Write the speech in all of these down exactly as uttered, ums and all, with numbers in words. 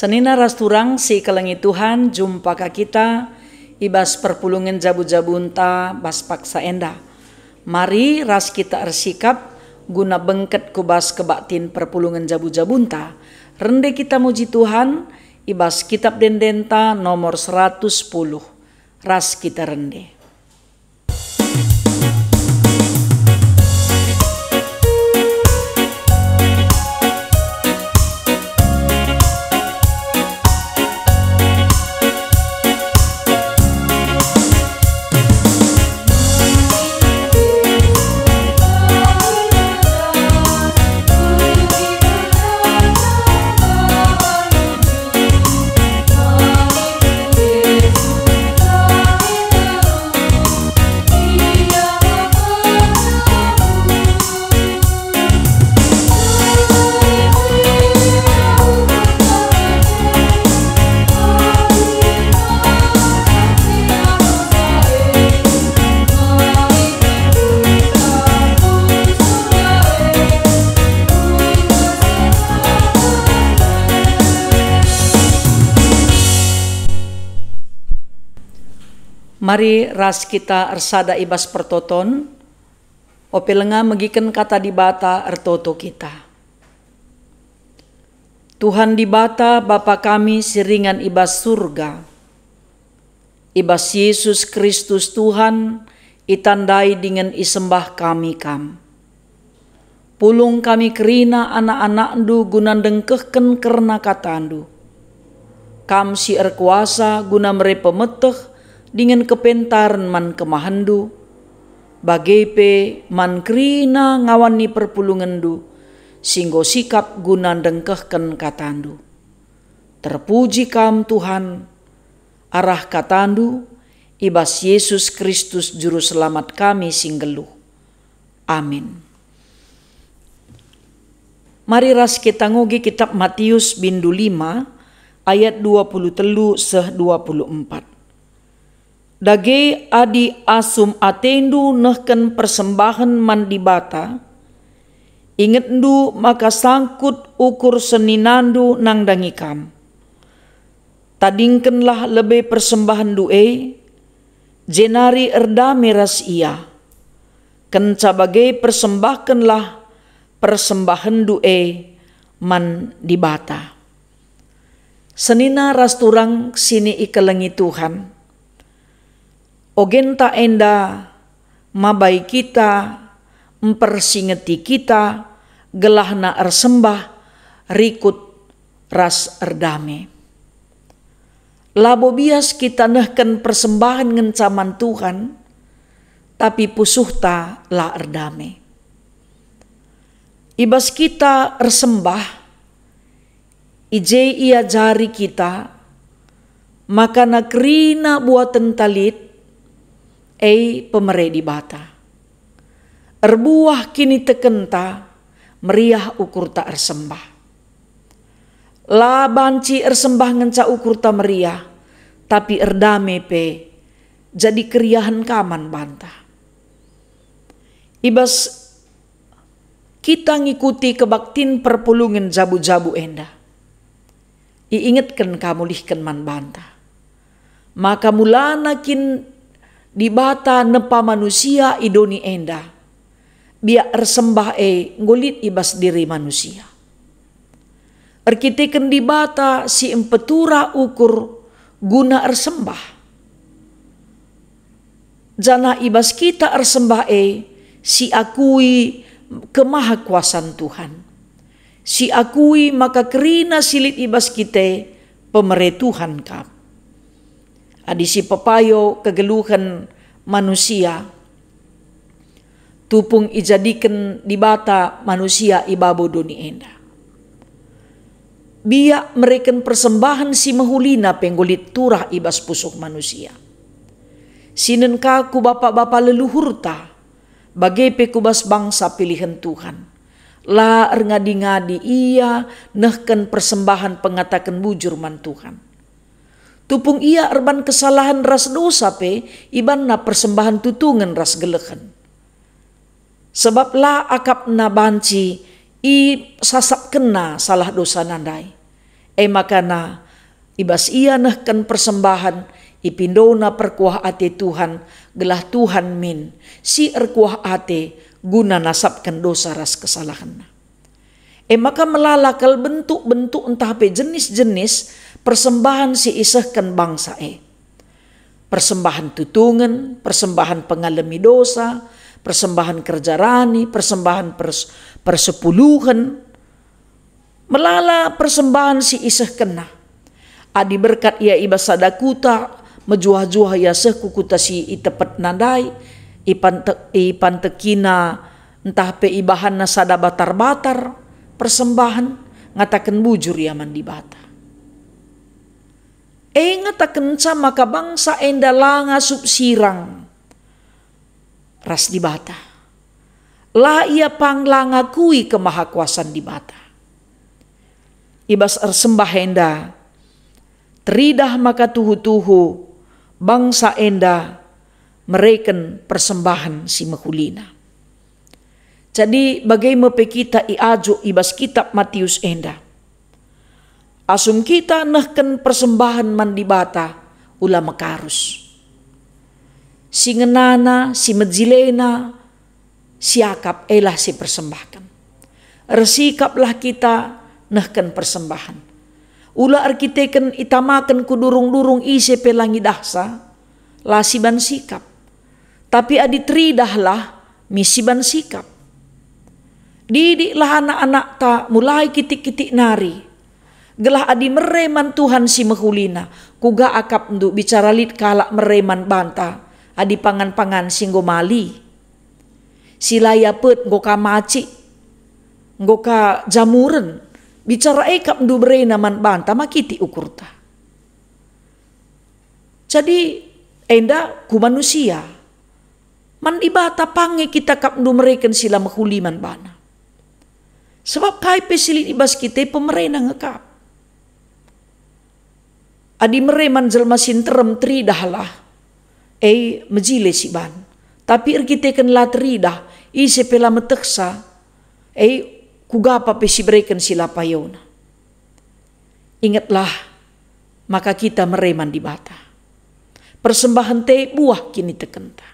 Senina ras turang si ikelengi Tuhan, jumpa ka kita i bas perpulungen jabu-jabunta bas paksa enda. Mari ras kita ersikap guna bengket ku bas kebaktin perpulungen jabu-jabunta. Rende kita muji Tuhan i bas Kitab Ende-Endenta nomor seratus sepuluh. Ras kita rende. Mari ras kita ersada i bas pertoton, ope langa megiken Kata Dibata ertoto kita. Tuhan Dibata, Bapa kami si ringan i bas Surga, i bas Jesus Kristus Tuhan itandai dingen isembah kami Kam. Pulung kami kerina anak-anakNdu guna ndengkehken kerna KataNdu. Kam si erkuasa guna mere pemeteh dingen kepentaren man kemahenNdu, bage pe man kerina ngawan ni perpulungenNdu si enggo sikap guna ndengkehken KataNdu. Terpuji Kam, Tuhan, arah KataNdu, i bas Jesus Kristus Juru Selamat kami si nggeluh. Amin. Mari ras kita ngoge Kitab Matius bindu lima ayat dua puluh telu seh dua puluh empat. Dage adi asum atendu nehken persembahen man Dibata, ingetndu maka sangkut ukur seninandu nandangi kam. Tadingkenlah lebe persembahenndu e, jenari erdame ras ia. Kenca bage persembahkenlah persembahenndu e man Dibata. Senina ras turang si ikelengi Tuhan, ogenta enda mabai kita, mpersingeti kita, gelahna ersembah, rikut ras erdame. Labo bias kita nehken persembahen ngenca man Tuhan, tapi pusuhta la erdame. I bas kita ersembah, i je iajari kita, maka kerina buatenta lit, e pemere Dibata. Erbuah kinitekenta, meriah ukurta ersembah. La banci ersembah ngenca ukurta meriah, tapi erdame pe jadi keriahen ka man banta. I bas kita ngikuti kebaktin perpulungen jabu-jabu enda, iingetken ka mulihken man banta. Maka mulana kin Dibata nepa manusia i doni enda, biak ersembah e enggo lit i bas diri manusia. Erkiteken Dibata si mpetura ukur guna ersembah. Janah i bas kita ersembah e siakui kemahakuasan Tuhan. Siakui maka kerina si lit i bas kita e pemere Tuhan kap. Adi sipepayo kegeluhen manusia, tupung ijadiken Dibata manusia i babo doni enda. Biak mereken persembahen si mehulina pe enggo lit turah i bas pusuh manusia. Sinen ka ku bapa-bapa leluhurta, bage pe ku bas bangsa pilihen Tuhan. La erngadi-ngadi ia nehken persembahen pengataken bujur man Tuhan. Tupung ia erban kesalahen ras dosa pe, ibanna persembahen tutungen ras gelehen. Sebab la akapna banci isasapkenna salah dosana ndai. E makana, i bas ia nehken persembahen, ipindona perkuah ate Tuhan, gelah Tuhan min si erkuah ate guna nasapken dosa ras kesalahenna. E maka melala kal bentuk-bentuk ntah pe jenis-jenis persembahen si isehken bangsa e. Persembahen tutungen, persembahen pengalemi dosa, persembahen kerja rani, persembahen pers-, persepuluhen. Melala persembahen si isehkenna. Adi berkat ia i bas sada kuta, mejuah-juah ia seh ku kuta si itepetna ndai, ipante-, ipantekina ntah pe ibahanna sada batar-batar persembahen, ngataken bujur ia man Dibata. E ngatakenca maka bangsa enda la ngasup sirang ras Dibata. La ia pang la ngakui kemahakuasan Dibata. I bas ersembah enda, teridah maka tuhu-tuhu bangsa enda mereken persembahen si mehulina. Jadi, bage me pe kita iajuk i bas kitab Matius enda. Asum kita nehken persembahen man Dibata, ula mekarus. Si ngenana, si mejilena, siakap elah si persembahken. Ersikaplah kita nehken persembahen. Ula erkiteken itamaken ku durung-durung ise pe la ngidahsa, la siban sikap. Tapi adi teridahlah, mi siban sikap. Didiklah anak-anakta mulai kitik-kitik nari, gelah adi mere man Tuhan si mehulina, kuga akapndu bicara lit kalak mere man banta adi pangan-pangan si enggo mali, si la iapet enggo ka macik, enggo ka jamuren, bicara e kap ndu berena man banta ma kitik ukurta. Jadi, enda ku manusia. Man Dibata pang nge kita kap ndu mereken si la mehuli man baNa. Sebab kai pe si lit i bas kita e pemerena nge kap. Adi mere man jelma si nterem, teridahlah, e mejile si ban. Tapi erkiteken la teridah, ise pe la metehsa, e kuga pa pe si bereken si la payona. Ingetlah, maka kita mere man Dibata. Persembahen te buah kinitekenta.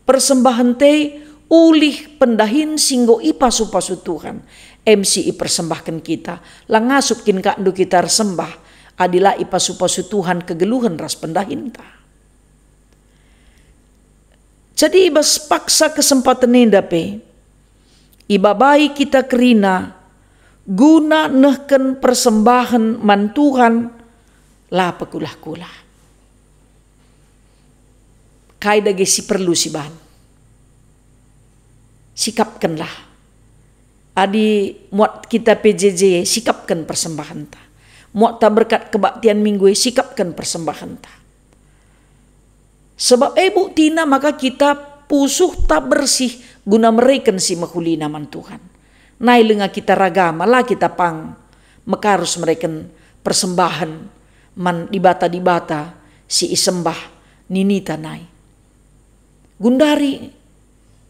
Persembahen te ulih pendahin si enggo ipasu-pasu Tuhan, em si ipersembahken kita. La ngasup kin kakndu kita ersembah, adi la ipasu-pasu Tuhan kegeluhen ras pendahinta. Jadi i bas paksa kesempaten enda pe, ibabai kita kerina guna nehken persembahen man Tuhan la pekulah-kulah. Kai dage si perlu si ban? Sikapkenlah. Adi muat kita P J J, sikapken persembahenta. Muatta berkat kebaktian minggu e, sikapken persembahenta. Sebab e buktina maka kita pusuhta bersih guna mereken si mehulina man Tuhan. Nai lenga kita ragama, la kita pang mekarus mereken persembahen man dibata-dibata si isembah ninita nai. Gundari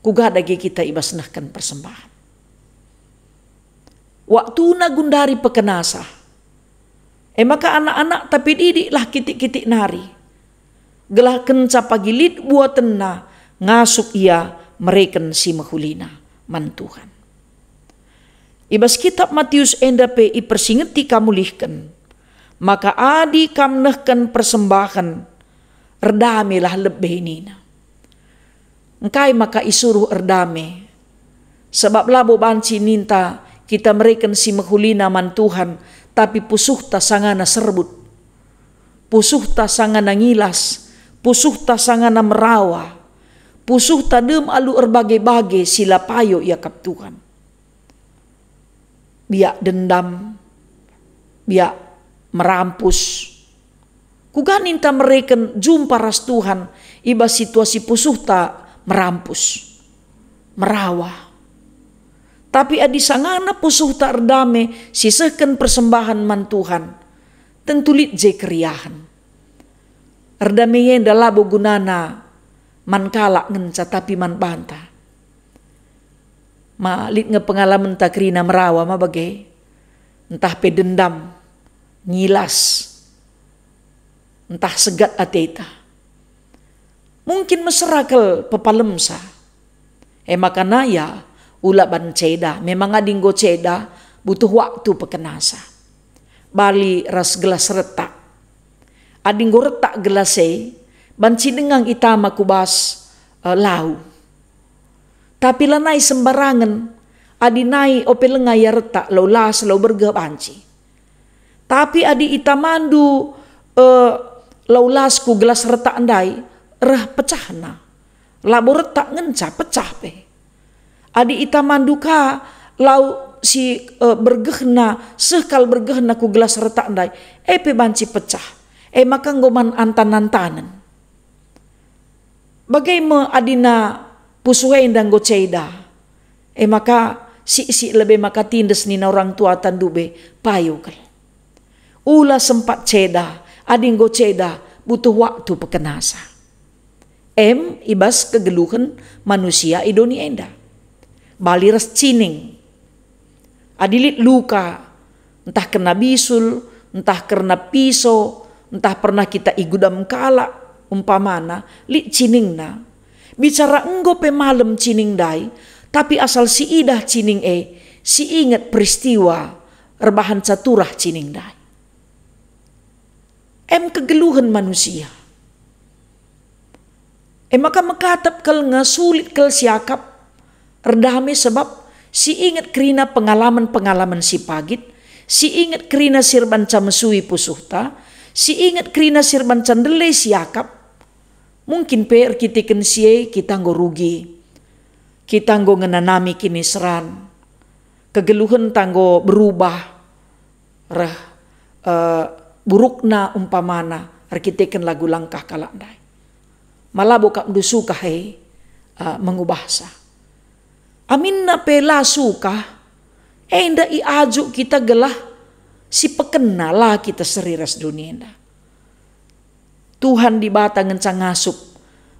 kuga dage kita i bas nehken persembahen. Waktuna gundari pekenasa. E maka anak-anakta pe didiklah kitik-kitik nari, gelah kenca pagi lit buatenna ngasup ia mereken si mehulina man Tuhan. I bas kitab Matius enda pe ipersingeti ka mulihken, maka adi kam nehken persembahen, erdamelah lebe nina. Engkai maka isuruh erdame? Sabap labo banci ninta kita mereken si mehulina man Tuhan, tapi pusuhta sangana serbut, pusuhta sangana ngilas, pusuhta sangana merawa, pusuhta dem alu erbage-bage si la payo iakap Tuhan. Biak dendam, biak merampus. Kuga ninta mereken jumpa ras Tuhan i bas situasi pusuhta merampus, merawa. Tapi adi sangana pusuhta erdame sisehken persembahen man Tuhan, tentu lit je keriahen. Erdame enda labo gunana man kalak ngenca, tapi man banta. Ma lit nge pengalamenta kerina merawa ma bage, ntah pe dendam, ngilas, ntah segat ateta. Mungkin mesera kal pepalemsa. E maka naya, ula ban ceda, memang adi enggo ceda, butuh waktu pekenasa. Bali ras gelas retak. Adi enggo retak gelas e, banci denga itama ku bas, eh, lau. Tapi lanai sembarangen, adi nai ope lenga ia retak, lau las, lau bergeh banci. Tapi adi itamandu, eh, lau las ku gelas retak ndai, reh pecahna. Labo retak ngenca, pecah pe. Adi itamandu ka lau si, eh, bergehna, seh kal bergehna ku gelas retak ndai, e pe banci pecah. E maka enggo man antan-antanen. Bage me adina pusuh enda enggo ceda. E maka sik-sik lebe maka tindes nina orang tua tandube, payo kal. Ula sempat ceda, adi enggo ceda, butuh waktu pekenasa. Em i bas kegeluhen manusia i doni enda. Bali ras cining. Adi lit luka, ntah kerna bisul, ntah kerna piso, ntah pernah kita igudam kalak, umpamana, lit ciningna. Bicara enggo pe malem cining ndai, tapi asal siidah cining e, siinget peristiwa erbahanca turah cining ndai. Em kegeluhen manusia. E maka mekatep kal nge, sulit kal siakap erdame, sebab siinget kerina pengalaman-pengalaman si pagit, siinget kerina si erbanca mesui pusuhta, siinget kerina si erbanca ndele siakap. Mungkin pe erkiteken si e kita enggo rugi, kita enggo ngenanami kiniseran, kegeluhenta enggo berubah, reh, eh, burukna umpamana erkiteken lagu langkah kalak ndai. Ma labo kap ndu sukah e, eh, mengubahsa. Aminna pe la sukah, enda iajuk kita gelah si pekena la kita seri ras doni enda. Tuhan Dibata ngenca ngasup,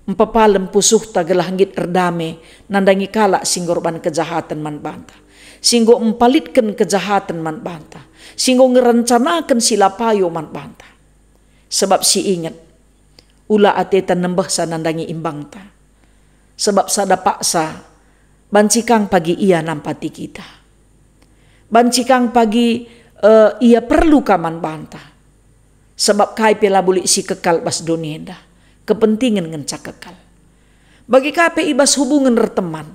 mpepalem pusuhta gelah nggit erdame nandangi kalak si enggo erban kejahaten man banta, si enggo mpalitken kejahaten man banta, si enggo ngerencanaken si la payo man banta. Sebab siinget, ula ateta nembehsa nandangi imbangta. Sebab sada paksa, banci kang pagi ia nampati kita. Banci kang pagi, eh, ia perlu ka man banta. Sebab kai pe labo lit si kekal bas doni enda, kepentingen ngenca kekal. Bage ka pe i bas hubungen erteman.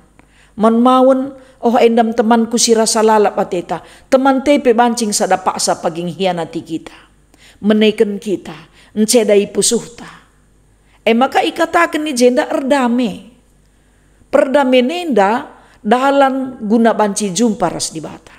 Maun-maun, oh endam temanku si rasa lalap ateta, temanta pe banci sada paksa pagi nghianati kita, meneken kita, ncedai pusuhta. E maka ikataken i jenda erdame. Perdamen enda dalan guna banci jumpa ras Dibata.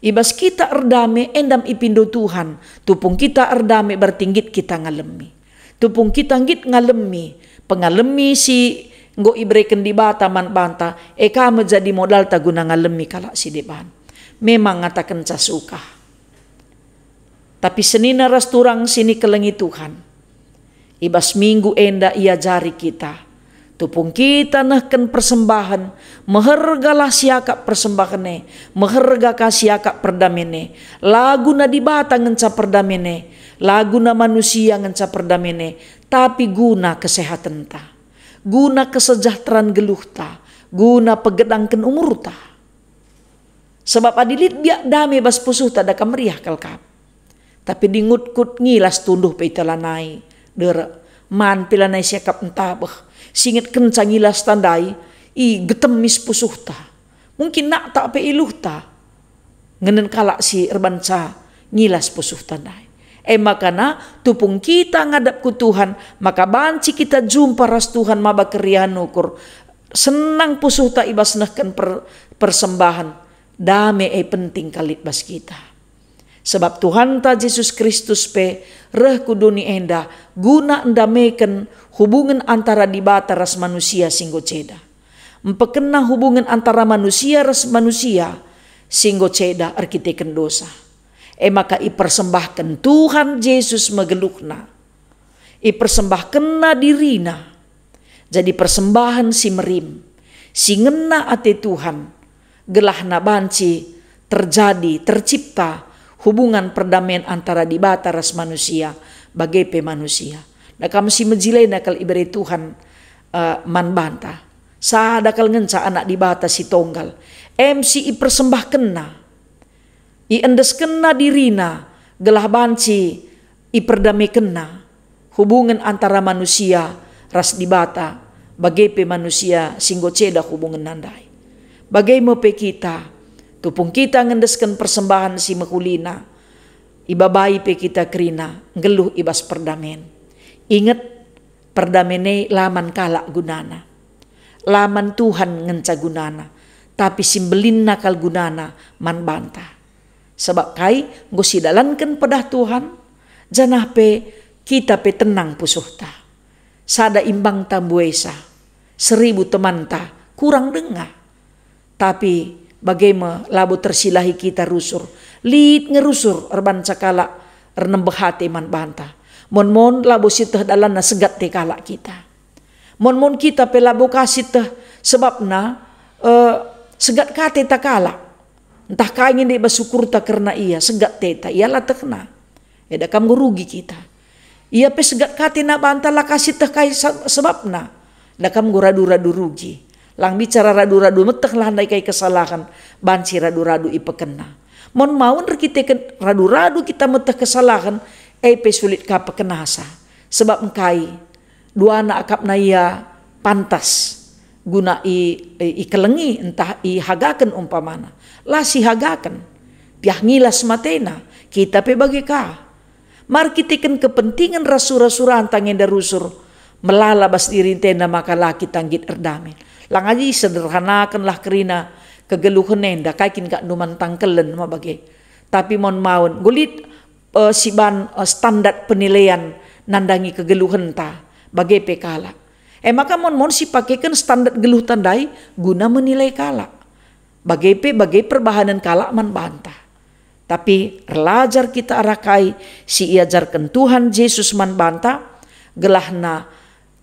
I bas kita erdame endam ipindo Tuhan, tupung kita erdame berarti nggit kita ngalemi. Tupung kita nggit ngalemi, pengalemi si enggo ibereken Dibata man banta, e ka me jadi modalta guna ngalemi kalak si deban. Memang ngatakenca sukah. Tapi senina ras turang si nikelengi Tuhan, i bas minggu enda iajari kita, tupung kita nehken persembahen, mehergalah siakap persembahen e, meherga ka siakap perdamen e, la guna Dibata ngenca perdamen e, la guna manusia ngenca perdamen e, tapi guna kesehatenta, guna kesejahteraan geluhta, guna pegedangken umurta. Sebab adi lit biak dame bas pusuhta, da kam meriah kal kap. Tapi adi ngutkut ngilas tunduh pe ita lanai derek, man pe lanai siakap ntabeh, singetkenca ngilasta ndai, i getemis pusuhta. Mungkin naktak pe iluhta ngenen kalak si erbanca ngilas pusuhta ndai. E makana tupung kita ngadap ku Tuhan, maka banci kita jumpa ras Tuhan maba keriahen ukur, senang pusuhta i bas nehken per-, persembahen, dame e penting kal lit bas kita. Sebab Tuhanta Jesus Kristus pe reh ku doni enda guna ndameken hubungen antara Dibata ras manusia si enggo ceda. Mpekena hubungen antara manusia ras manusia si enggo ceda erkiteken dosa. E maka ipersembahken Tuhan Jesus me geluhNa. IpersembahkenNa diriNa jadi persembahen si merim, si ngena ate Tuhan, gelahna banci terjadi, tercipta hubungan perdamen antara Dibata ras manusia, bage pe manusia. Nah, kam si mejilena kal ibere Tuhan, eh, man banta. Sada kal ngenca Anak Dibata si tonggal, em si ipersembahkenNa, iendeskenNa diriNa gelah banci iperdamekenNa hubungen antara manusia ras Dibata, bage pe manusia si enggo ceda hubungenna ndai. Bage me pe kita, tupung kita ngendesken persembahen si mehulina, ibabai pe kita kerina nggeluh i bas perdamen. Inget, perdamen e la man kalak gunana. La man Tuhan ngenca gunana, tapi si mbelinna kal gunana man banta. Sabap kai? Enggo sidalanken pedah Tuhan, janah pe kita pe tenang pusuhta. Sada imbangta mbuesa, seribu temanta kurang denga. Tapi bage me labo tersilahi kita rusur, lit nge rusur erbanca kalak ernembeh ate man banta. Mon-mon labo sieteh dalanna segat te kalak kita. Mon-mon kita pe labo ka sieteh sebabna, eh, segat ka ateta kalak. Ntah kai nge ndai bas ukurta kerna ia, segat ateta, ia la tehna. Eda kam enggo rugi kita. Ia pe segat ka atena banta la ka sieteh kai sa-, sebabna. Eda kam enggo radu-radu rugi. Lang bicara radu-radu meteh lah ndai kai kesalahen, banci radu-radu ipekenna. Mon maun erkiteken radu-radu kita meteh kesalahen, e pe sulit ka pekenasa. Sebab engkai? Duana akapna ia pantas guna i, i, ikelengi ntah ihagaken umpamana. La sihagaken. Piah ngilas matena, kita pe bage ka. Mari erkiteken kepentingen ras sura-suranta nge enda rusur, melala bas dirinta enda maka la kita nggit erdame. Lang aji sederhanakenlah kerina kegeluhen enda, kai kin kak nduman tangkelen ma bage. Tapi mon maun, enggo lit, eh, siban, eh, standar penilaian nandangi kegeluhenta, bage pe kalak. E maka mon-mon sipakeken standar geluhta ndai guna menilai kalak. Bage pe bage perbahanen kalak man banta. Tapi erlajar kita arah kai si iajarken Tuhan Jesus man banta, gelahna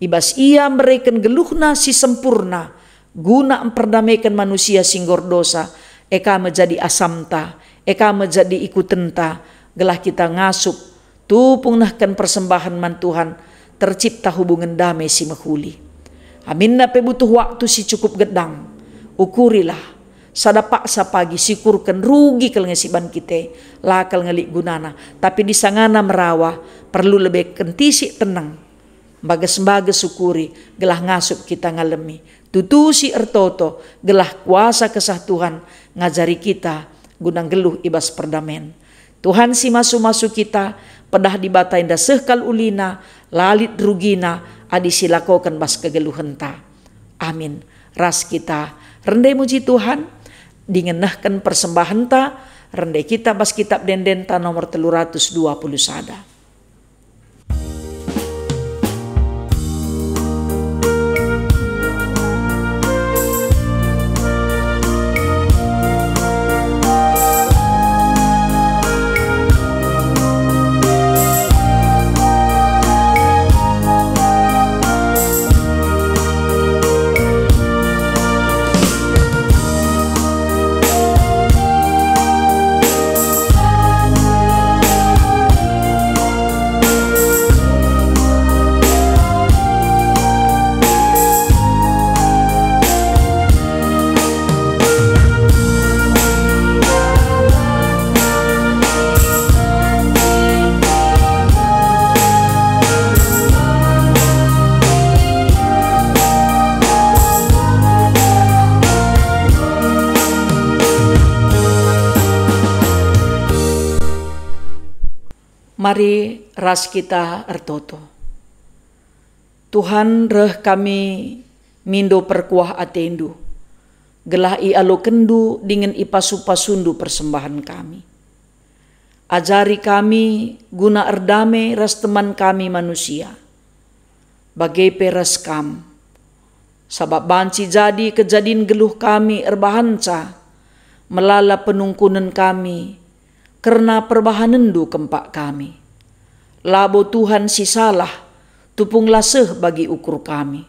i bas Ia mereken geluhNa si sempurna guna mperdameken manusia si enggo erdosa, e ka me jadi asamta, e ka me jadi ikutenta, gelah kita ngasup tupung nehken persembahen man Tuhan, tercipta hubungen dame si mehuli. Aminna pe butuh waktu si cukup gedang. Ukurilah, sada paksa pagi siukurken rugi kal nge siban kita, la kal nge lit gunana, tapi disangana merawa, perlu lebe kentisik teneng. Mbages-mbages ukuri gelah ngasup kita ngalemi. Tutusi ertoto gelah kuasa Kesah Tuhan ngajari kita guna nggeluh i bas perdamen. Tuhan si masu-masu kita, pedah Dibata enda seh kal ulina, la lit rugina adi silakoken bas kegeluhenta. Amin. Ras kita rende muji Tuhan, dingen nehken persembahenta, rende kita bas Kitab Ende-endenta nomor telu ratus dua puluh sada. Mari ras kita ertoto. Tuhan, reh kami mindo perkuah ateNdu, gelah ialokenndu dingen ipasu-pasundu persembahen kami. Ajari kami guna erdame ras teman kami manusia, bage pe ras Kam. Sabap banci jadi kejadin geluh kami erbahanca, melala penungkunen kami kerna perbahanenNdu kempak kami. Labo Tuhan si salah, tupung la seh bagi ukur kami.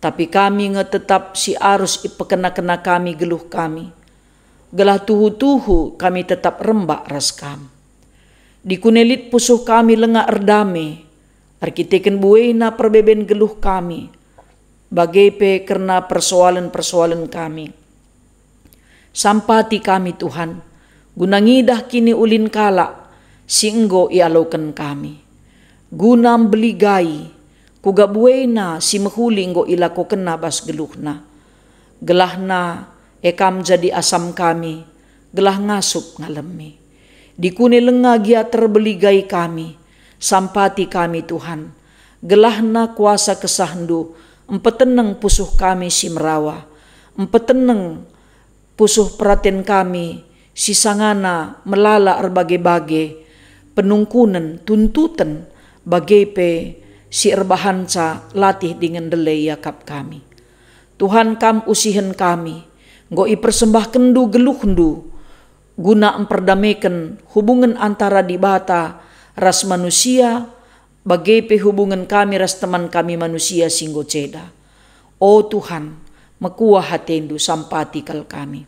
Tapi kami nge tetap si arus ipekena-kena kami geluh kami. gelah tuhu-tuhu kami tetap rembak ras Kam. Dikune lit pusuh kami langa erdame, erkiteken buena perbeben geluh kami, bage pe kerna persoalen-persoalen kami. Sampati kami, Tuhan, guna ngidah kiniulin kalak si enggo ialoken kami. Guna mbeligai kuga buena si mehuli enggo ilakokenna bas geluhna. Gelahna e Kam jadi asam kami, gelah ngasup ngalemi. Dikune lenga gia terbeligai kami, sampati kami, Tuhan. Gelahna kuasa KesahNdu mpeteneng pusuh kami si merawa, mpeteneng pusuh peraten kami si sangana melala erbage-bage, penungkunen, tuntuten, bage pe si erbahanca latih dingen ndele iakap kami. Tuhan, Kam usihen kami, enggo ipersembahkenNdu geluhNdu guna mperdameken hubungen antara Dibata ras manusia, bage pe hubungen kami ras teman kami manusia si enggo ceda. O Tuhan, mekuah ateNdu, sampati kal kami.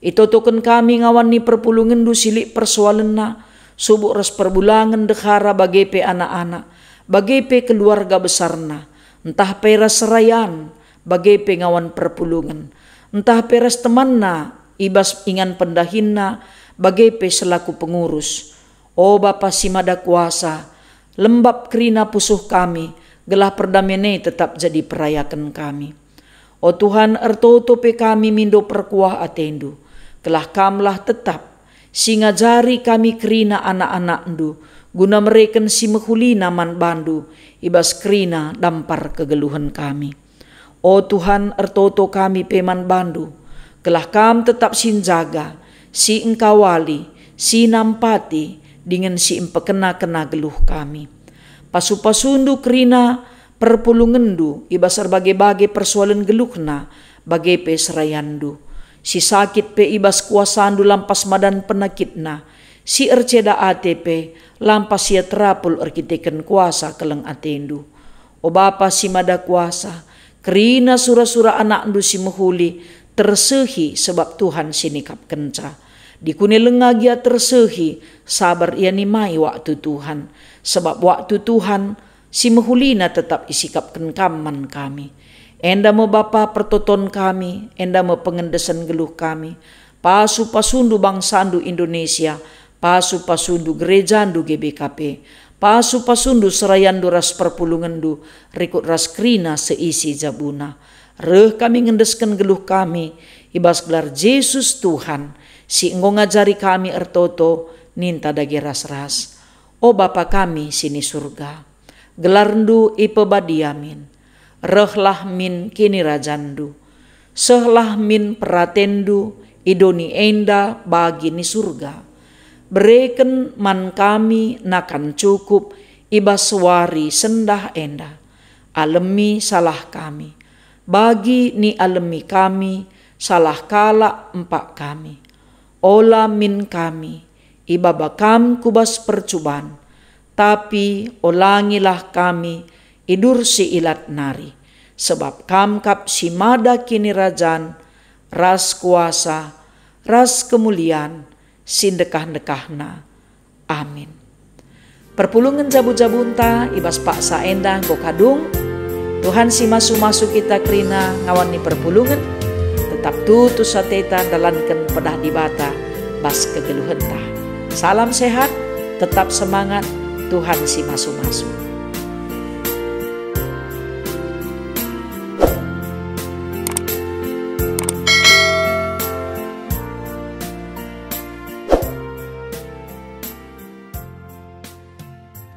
Itotoken kami ngawan ni perpulungenNdu si lit persoalenna, subuk ras perbulangen ndehara bage pe anak-anak, bage pe keluarga besarna, ntah pe ras serayan, bage pe ngawan perpulungen, ntah pe ras temanna i bas ingan pendahinna, bage pe selaku pengurus. O Bapa si Mada Kuasa, lembab kerina pusuh kami, gelah perdamen e tetap jadi perayaken kami. O Tuhan, ertoto pe kami mindo perkuah ateNdu, gelah Kamlah tetap si ngajari kami kerina anak-anakNdu, guna mereken si mehulina man baNdu i bas kerina dampar kegeluhen kami. O Tuhan, ertoto kami pe man baNdu, gelah Kam tetap si njaga, si engkawali, si nampati, dingen si mpekena-kena geluh kami. Pasu-pasuNdu kerina perpulungenNdu i bas erbage-bage persoalen geluhna, bage pe serayanNdu. Si sakit pe i bas kuasaNdu lampas madan penakitna, si erceda ate pe lampas ia terapul erkiteken kuasa keleng ateNdu. O Bapa si Mada Kuasa, kerina sura-sura anakNdu si mehuli tersehi sebab Tuhan si nikapkenca. Dikune lenga gia tersehi, sabar ia nimai waktu Tuhan, sebab waktu Tuhan si mehulina tetap isikapken Kam man kami. Enda me Bapa pertoton kami, enda me pengendesen geluh kami. Pasu-pasuNdu bangsaNdu Indonesia, pasu-pasuNdu gerejaNdu G B K P, pasu-pasuNdu serayanNdu ras perpulungenNdu, rikut ras kerina seisi jabuna. Reh kami ngendesken geluh kami i bas gelar Jesus Tuhan, si enggo ngajari kami ertoto ninta dage ras-ras. O Bapa kami si ni Surga, gelarNdu ipebadia min. Rehlah min kinirajanNdu. Sehlah min peratenNdu i doni enda bagi ni Surga. Bereken man kami nakan cukup i bas wari sendah enda. Alemi salah kami, bagi ni alemi kami salah kalak empak kami. Ola min kami ibaba Kam ku bas percuban, tapi olangilah kami idur si ilat nari, sebab Kam kap si mada kinirajan, ras kuasa, ras kemulian si ndekah-ndekahna. Amin. Perpulungen jabu-jabunta i bas paksa enda enggo kadung. Tuhan si masu-masu kita kerina ngawan ni perpulungen. Tetap tutus ateta ndalanken pedah Dibata bas kegeluhenta. Salam sehat, tetap semangat, Tuhan si masu-masu.